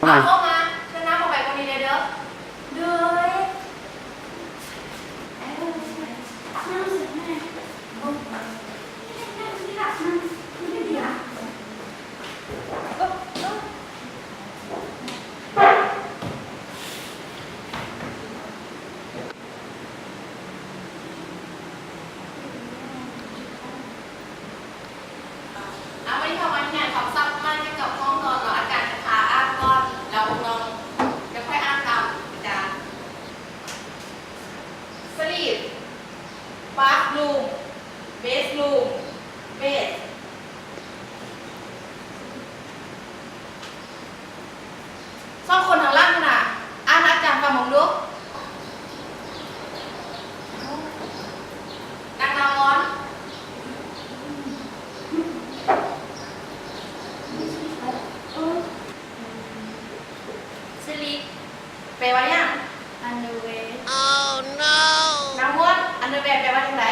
ເອົາເຂົ້າມາ ເຊີນນາງເຂົ້າໄປບ່ອນນີ້ແດ່ເດີ. ໂດຍ. ອາ ວັນນີ້ເຮົາມາຮຽນຄຳສັບໃໝ່ກ່ຽວກັບຫ້ອງນອນເນາະ ອາຈານຈະພາອ່ານກ່ອນ ແລ້ວພວກນ້ອງຈະຄ່ອຍອ່ານຕາມອາຈານ. Sleep, bathroom, bedroom, bed. ສອງຄົນທາງຫຼັງຫັ້ນນະ ອ່ານໃຫ້ອາຈານຟັງເບິ່ງດູ. ນັກນາງວອນ. Sleep ແປວ່າຫຍັງ? Underwear. ນາງວອນ Underwear ແປວ່າຈັ່ງໃດ?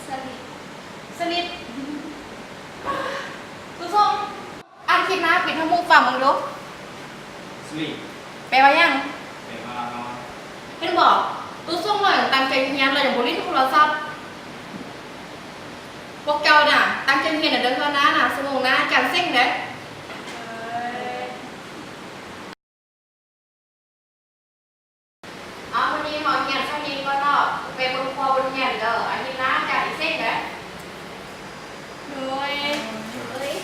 Sleep. Sleep. ຜູ້ຊົມ ອ່ານຄລິບໜ້າປິດໃຫ້ໝູ່ຟັງເບິ່ງດູ. Sleep ແປວ່າຫຍັງ? ແປວ່ານອນ. ເຫັນບໍ່? ໂຕສົ່ງລາວຍັງຕັ້ງໃຈຮຽນ ລາວຍັງບໍ່ຫຼິ້ນໂທລະສັບ. ພວກເຈົ້ານະ ຕັ້ງໃຈຮຽນເດີ ເທື່ອໜ້ານະ ຊົ່ວໂມງໜ້າອາຈານເສັງເດ້. ເອົາ ມື້ນີ້ເຮົາຮຽນສ່ຳນີ້ກ່ອນເນາະ ໄປເບິ່ງຄົວບົດຮຽນເດີ ອາທິດໜ້າອາຈານຊິເສັງເດີ. ໂດຍ.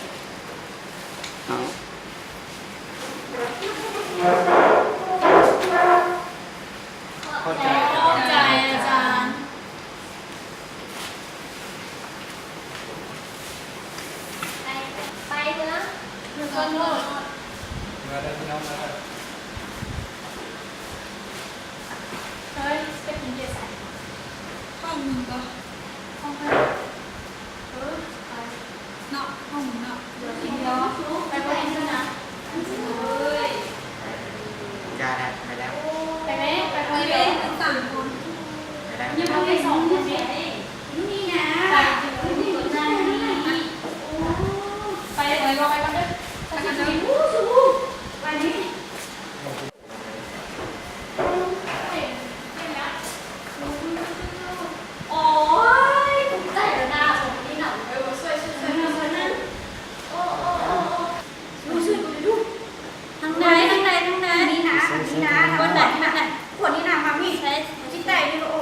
ຂອບໃຈ ຂອບໃຈອາຈານ. ໄປ ໄປເມືອ ເມືອກ່ອນໂລດ. ເມືອເດີພີ່ນ້ອງເດີ. ເຮີ້ຍ ຊິໄປກິນເບຍໃສ? ຫ້ອງໜຶ່ງກໍ ຫ້ອງເພິ່ນ. ເອີ ໄປເນາະ ຫ້ອງໜຶ່ງເນາະ. ດຽວ ໄປບໍ່ໄດ້ຊັ້ນນະ. ເອີຍ ຢ່າແຫຼະ ໄປແລ້ວ. ໄປແມ້ ໄປຄົນດຽວ ໄປສາມຄົນ. ໄປແລ້ວ ຍັງບໍ່ໄປສອງຄົນເດ້. ນີ້ນະ ໄປຢູ່ ໄປຢູ່ ໄປຢູ່ ໄປກ່ອນເດີ ໄປກ່ອນເດີ. ໄປນີ້ ໂອ້ຍ ທຸກໃຈແລ້ວນະ ຄົນນີ້ນະ. ເອີ ຊ່ວຍ ຊ່ວຍ ຊ່ວຍ ຊ່ວຍ ຊ່ວຍນະ. ໂອ້ ໂອ້ ໂອ້ ໂອ້ ຊ່ວຍ ຊ່ວຍດູ. ທາງໃດ ທາງໃດ ທາງໃດ? ນີ້ນະ ນີ້ນະ ຄົນນີ້ນະ ມາມີໃສ່ຈິດໃຈນີ້. ໂອ້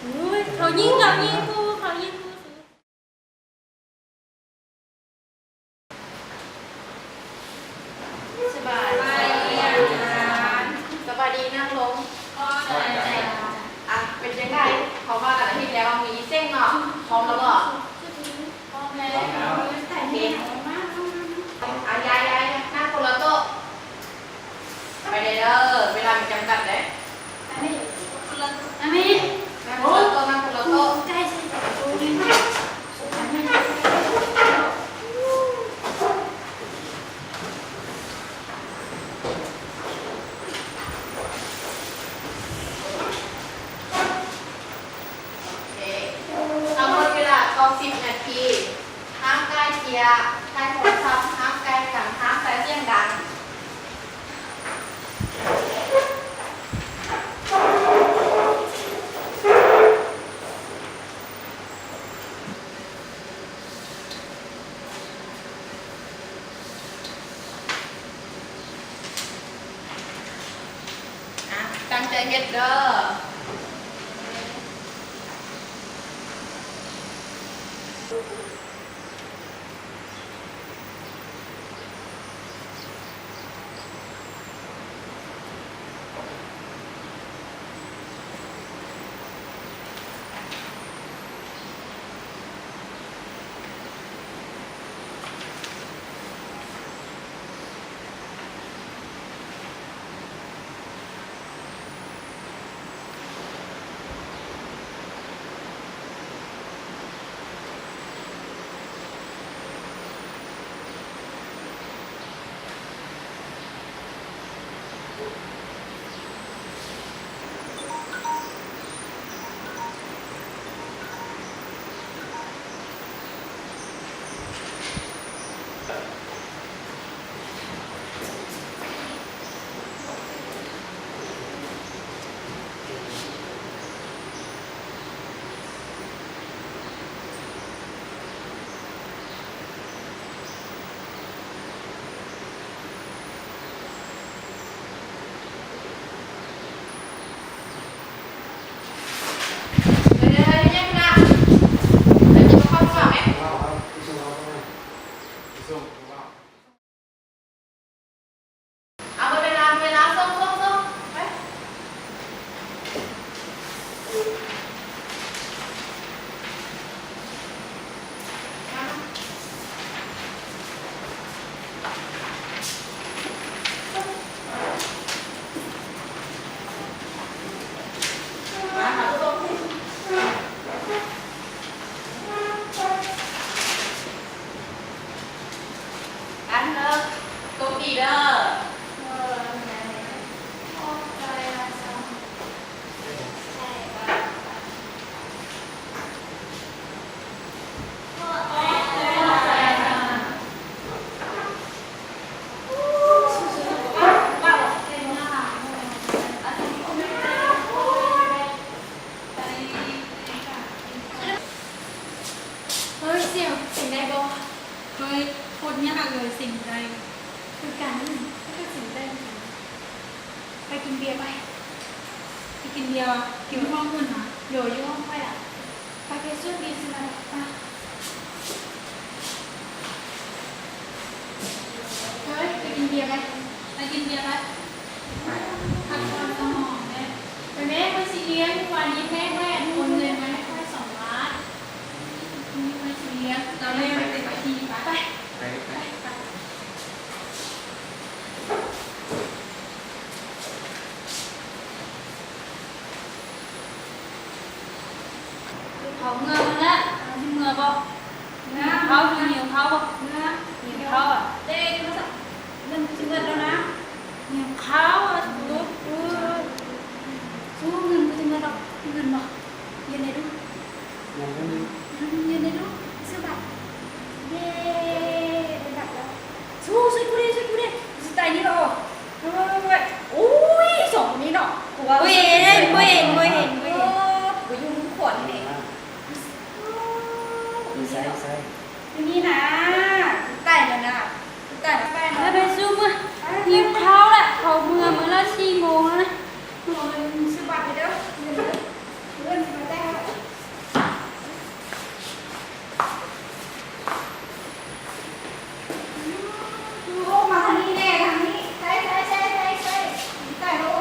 ໂອ້ຍ ເຂົາຍິງ ເຂົາຍິງກູ ເຂົາຍິງກູ. ສະບາຍດີອາຈານ. ສະບາຍດີ ນັ່ງລົງ. ອ່ະ ເປັນຈັ່ງໃດ? ເຮົາມາກັນອາທິດແລ້ວ ມີອີເສັງເນາະ. ພ້ອມແລ້ວບໍ່? ພ້ອມແລ້ວ. ໂອເຄ. ອ່ະ ຍາຍ ຍາຍ ນັ່ງຄົນລະໂຕະ. ໄປເດີ ເວລາມີຈຳກັດເດ້. ອັນນີ້ ອັນນີ້ ນັ່ງຄົນລະໂຕະ ນັ່ງຄົນລະໂຕະ. ໃກ້ຊິ ໂອເຄ ທັງໝົດເວລາເກົ້າສິບນາທີ. ຫ້າມໃກ້ເກຍ ໃຊ້ໂທລະສັບ ຫ້າມໃກ້ກັນ ຫ້າມໃຊ້ສຽງດັງ. ອ່ະ ຕັ້ງໃຈເຮັດເດີ. ສຽງ ສຽງໄດ້ບໍ່? ເຮີ້ຍ ໂຄດຍາກເລີຍ ສຽງບໍ່ໄດ້. ຄືກັນ ຂ້ອຍກໍສຽງບໍ່ໄດ້ຄືກັນ. ໄປກິນເບຍໄປ. ໄປກິນເບຍ ຢູ່ຫ້ອງເພິ່ນນະ. ໂດຍ ຢູ່ຫ້ອງຂ້ອຍລະ. ໄປ ໄປຊວນເບຍຊິລະ ໄປ. ເຮີ້ຍ ໄປກິນເບຍໄປ. ໄປກິນເບຍໄປ. ໄປ ພັກຜ່ອນສະໝອງແດ່. ໄປແມ່ ຂ້ອຍຊິລ້ຽງ. ວານນີ້ແມ່ຂ້ອຍໂອນເງິນມາໃຫ້ຂ້ອຍສອງລ້ານ. ມື້ນີ້ຂ້ອຍຊິລ້ຽງ. ລາວລ້ຽງເຕັມທີ່. ໄປ ໄປ ໄປ ໄປ. ເຂົາເມື່ອພຸ້ນແຫຼະ. ເຮົາຊິເມື່ອບໍ່? ເມື່ອ. ເຂົາ ຫິວເຂົ້າບໍ່? ເມື່ອ. ຫິວເຂົ້າອະ. ເດ້ ໂທລະສັບ ເງິນຊິເໝິດແລ້ວນະ. ຫິວເຂົ້າອະ ສູ. ເອີ ສູ ເງິນບໍ່ຊິເໝິດດອກ. ເງິນບໍ່? ຢືມແດ່ດູ. ຍັງບໍ່ມີ. ຢືມແດ່ດູ. ຊື້ບັດ. ເຢ້ ໄດ້ບັດແລ້ວ. ສູ້ ຊ່ວຍກູແດ່ ຊ່ວຍກູແດ່. ຊິຕາຍນີ້ລະ. ໂອ້ຍ ໂອ້ຍ ສອງຄົນນີ້ເນາະ. ກູວ່າ ບໍ່ເຫັນ ບໍ່ເຫັນ ບໍ່ເຫັນ ບໍ່ເຫັນ. ໂອ້ ບໍ່ຢູ່ມຸມຂວານີ້ເດ້. ຢູ່ໃສ ຢູ່ໃສ? ຢູ່ນີ້ນະ. ຕາຍແລ້ວນະ ຕາຍແລ້ວ. ໄປ ໄປ ໄປ ສູ້ເມືອ. ຫິວເຂົ້າລະ. ເຂົາເມືອ ເມືອລະສີ່ໂມງແລ້ວນະ. ໂອ້ຍ ຊື້ບັດເດີ ເງິນເດີ ເງິນຊິມາຈ່າຍ. ໂອ້ ມາທາງນີ້ແດ່ ທາງນີ້. ໃສ່ ໃສ່ ໃສ່ ໃສ່ ໃສ່. ຕາຍແລ້ວ.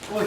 ໂອ້ຍ